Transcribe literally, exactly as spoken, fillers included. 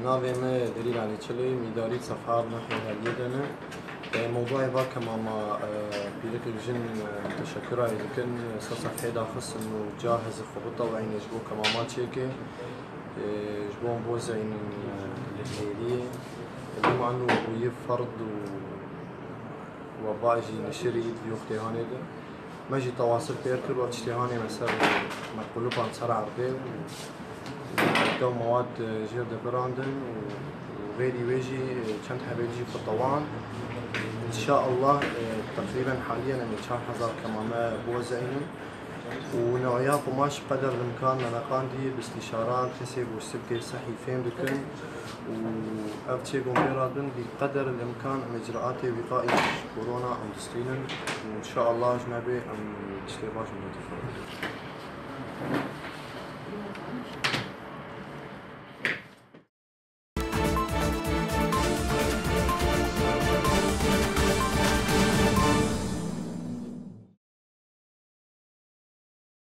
Navê me Delîl Elî Çilî, mîdarî sefha nehê Heliyê de ne. Mewdûyê va kemama pîrikê jin teşekkura dikin, ser sefhê daxistin û cahizî xwe biteweyne ji bo kemama çêke. Ji bo bozeynin li hêriyê. Bima û yê ferd û weba jî neşirî di yoxtê hanê de. Me jî tewasif pêr kir, wek tiştê hanê me ser me quluban ser erdê û û mewad jêr de birandin û û vêrî wê jî çend hebê jî xwe tewan. Înşaallah, teqrîben haliyen em ê çar hezar kemame bozeynin. Û newaya qumaş qeder limkan me neqandî, bi istîşara kesê ku sibkê sehî fêm dikin û ev çê gom pê radin, bi qeder limkan em îcraatê wîqayî ji korona em distînin û înşaallah ji me bê em tiştê baş min dixwin.